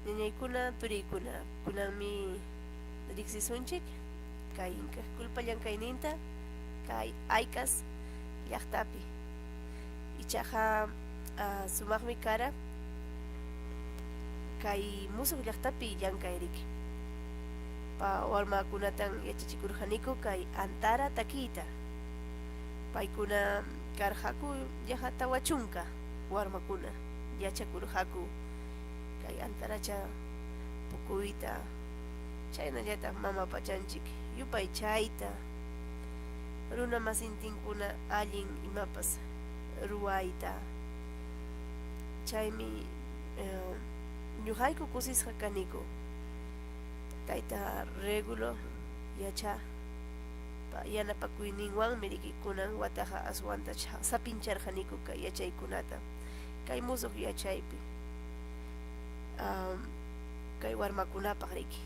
Ñañaykuna, turiykuna, kunanmi riqsisunchik kay Inkajkulpa llankayninta kay Aykas llaqtapi. Ichaqa sumaqmi kara kay musuq llaqtapi llankay riki. Pa warmakunatan yachachikurqaniku kay antara takiyta. Paykuna karqaku yaqa 40 warmakuna yachakurqaku kay antaracha pukuyta, chaynallataq mama pachanchik yupaychayta, runa masintinkuna allin imapas ruwayta. Chaymi ñuqayku kusisqa kaniku tayta Régulo yacha yanapakuyninwanmi riki kunan wataqa aswanta sapincharqaniku kay yachaykunata kay musuq yachaypi kay warmakunapaq riki.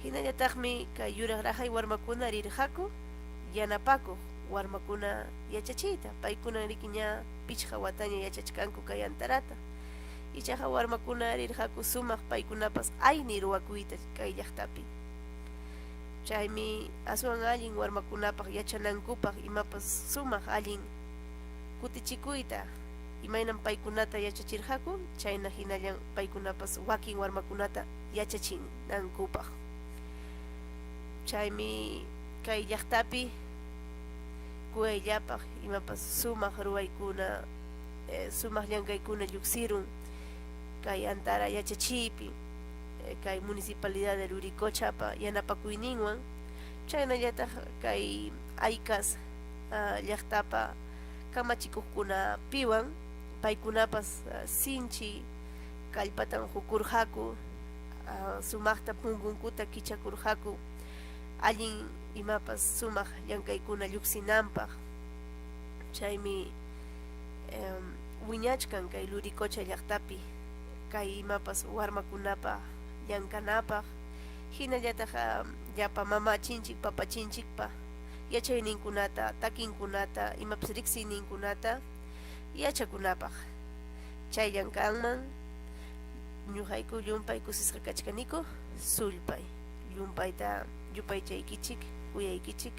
Hinallataqmi kay yuraq raqay warmakuna rirqaku yanapakuq warmakuna yachachiyta, paykunan riki ña 5 wataña yachachkanku kay antarata. Ichaqa warmakuna rirqaku sumaq paykunapas ayni ruwakuyta kay llaqtapi. Chaymi aswan allin warmakunapaq yachanankupaq imapas sumaq allin kutichikuyta, imaynam paykunata yachachirqaku, chayna hinallan paykunapas wakin warmakunata yachachinankupaq. Chaymi kay llaqtapi kuyayllapaq imapas sumaq ruwaykuna, sumaq llankaykuna lluqsirun kay antara yachachiypi, kay Municipalidad de Luricochapa yanapakuyninwan, chaynallataq kay Aykas llaqtapa kamachikuqkunapiwan, paykunapas sinchi kallpatan qukurqaku, sumaqta punkunkuta kichakurqaku allin imapas sumaq llankaykuna lluqsinanpaq. Chaymi wiñachkan kay Luricocha llaqtapi kay imapas warmakunapa llankanapaq, hinallataq llapa mamachinchik papachinchikpa yachayninkunata, takinkunata, imapas riqsiyninkunata yachakunapaq. Chayllan kanman ñuqayku llumpay kusisqa kachkaniku, sullpay llumpayta yupaychaykichik, kuyaykichik,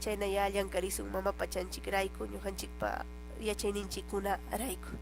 chaynayá llankarisun mama pachanchikrayku, ñuqanchikpa yachayninchikkunarayku.